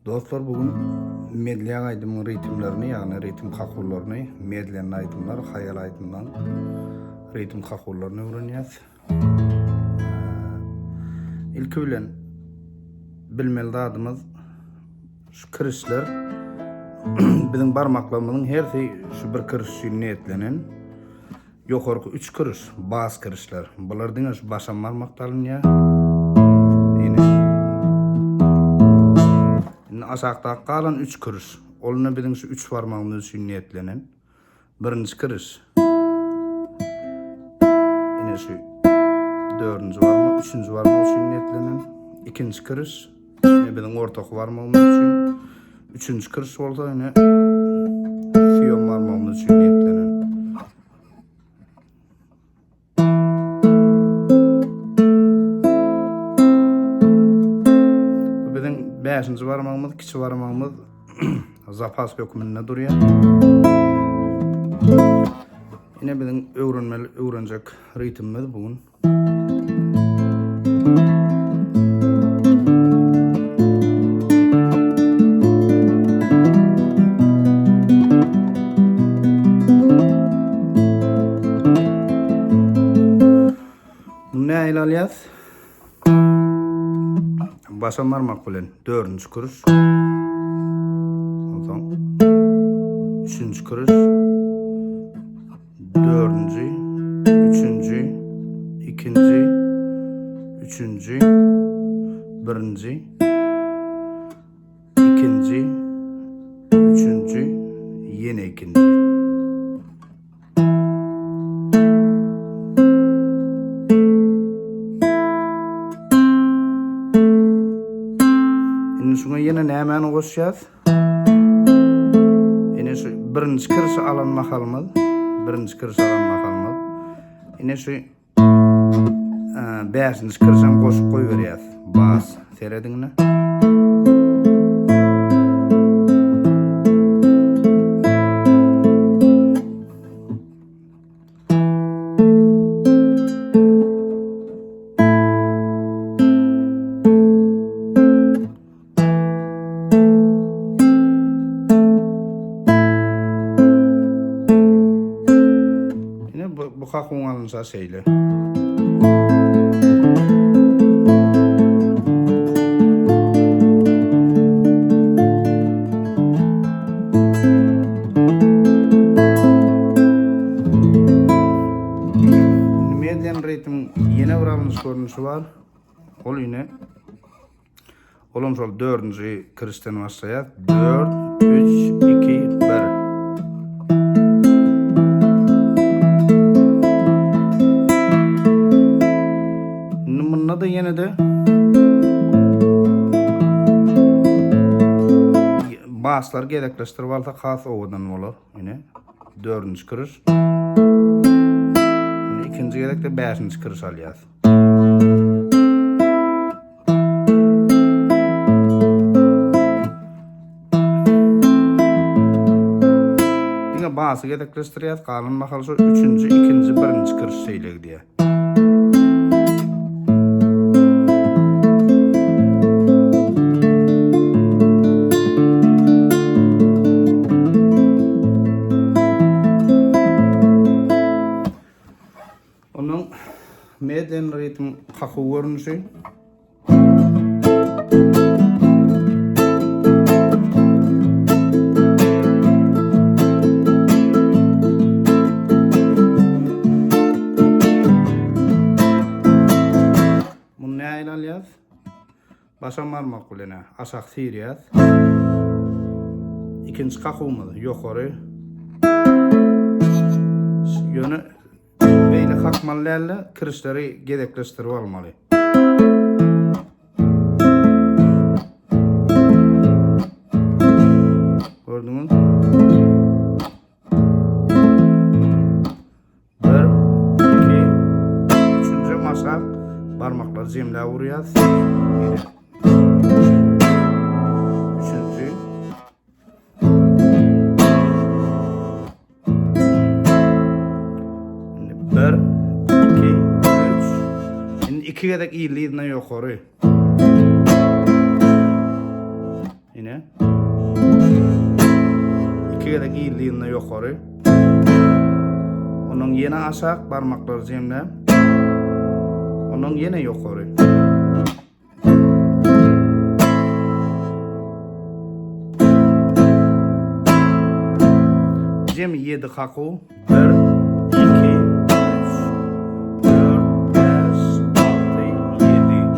Dostlar bu gün medlýak aýdymyň ritmlerini, ýagny ritm kakuwlaryny, medlenli aýdymlar, haýal aýdymlaryň ritm kakuwlaryny öwrenýäs. Ilki bilen bilmeli zadymyz şu kirişler biziň barmaklarymyzyň hersi şu bir kiriş üçin niýetlenen. Ýokarky üç kiriş, bas kirişler. Bular diňe şu başam barmakda alynýar. Ine. Indi aşakdaky galan üç kiriş. Ol ine biziň şu üç barmagymyz üçin niýetlenen. Birinji kiriş. Ine şu dördünji barmak, üçünji barmak üçin niýetlenen. Ikinji kiriş. Ine biziň ortaky barmagymyz üçin. Üçünji kiriş bolsa ine süýem barmagymyz üçin niýetlenen. Bu biziň bäşinji barmagymyz, kiçi barmagymyz zapas hökmünde durýar. Ine biziň öwrenmeli, öwrenjek ritmimiz bu gün. Bunu nähili alýas? Başa barmak bilen dördünji kürüş. Onsoň üçünji kürüş. Dördünji, üçünji, ikinji, üçünji, birinji, ikinji, üçünji, ýene ikinji. Indi şuňa ýene nämäni goşýas? Ine şu birinji kirişi alan mahalymyz, birinji kirişi alan mahalymyz. Ine şu e, bäşinji kirişem goşup goýberýäs. Bas, serediň ine. Ine bu, bu kakuň alynşa şeýle. Medlen ritm ýene bir alnyş görnüşi bar. Ol ine Olam şol dördünji kirişden başlaýar. 4, 3, 2, 1. Indi munda da ýene de baslary gezekleşdirip alsak has owadan bolar. Ine dördünji kiriş. Indi ikinji gezekde bäşinji kiriş alýas. Diňe basy gezekleşdirýäs, galan mahal şu üçünji, ikinji, birinji kiriş şeýle gidýär. Onuň medlen ritm kakuw görnüşi. Muny nähili alýas? Başam barmak bilen aşak sirýäs. Ikinji kakuwymyz ýokary. Ýöne beýle kakmaly dälde, kirişleri gezekleşdirip almaly. Gördüňiz? Bir, iki, üçünji maşak barmaklary jemläp urýas. Ýene. Üçünji. Indi bir, iki, üç. Indi iki gezek yzly yzyna ýokary. Ine. yzly-yzyna ýokary. Ondan ýene aşak barmaklary jemläp. Ondan ýene ýokary. Jemi 7 kakuw. 1 2 3 4 5 6 7.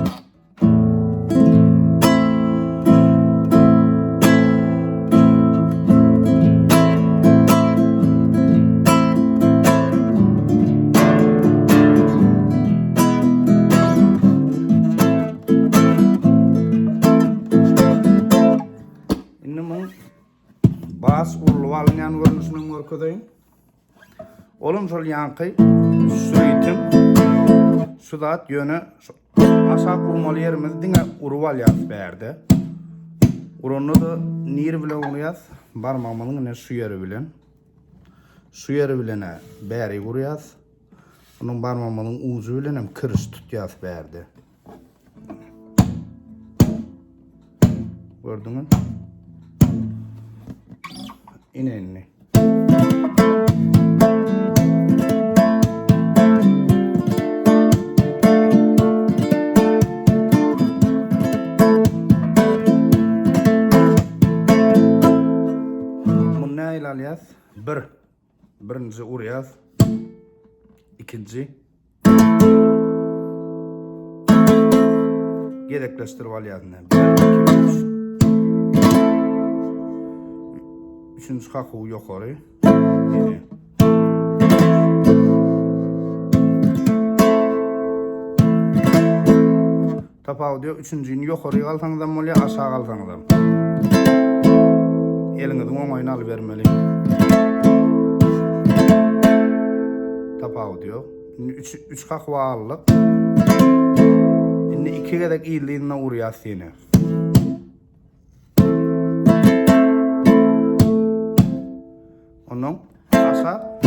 Indi muň bas urlup alynýan görnüşini görkezeýin. Olam şol ýanky şu ritim şu zat ýöne şu aşak urmaly ýerimiz diňe urup alýarys bärde. Uranda-da nir bilen urýas? Barmagymyzyň ine şu ýeri bilen. Şu ýeri bilen bäri urýas. Onuň barmagymyzyň ujy bilen hem kiriş tutýas bärde. Gördüňmi? Ine indi. Muny nähili alýas? Bir. Birinji urýas. Ikinji. Gezekleşdirip alýas indi. 1 2 3. Üçünji kakuw ýokary. Ýene. Tapawudy ýok. Üçünjini ýokary alsaňyzam bolýar, aşak alsaňyzam. Eliňiziň oňaýyny alybermeli. Tapawudy ýok. Indi 3 3 kakuwa aldyk. Indi 2 gezek yzly-yzyna urýas ýene. Ondan aşak.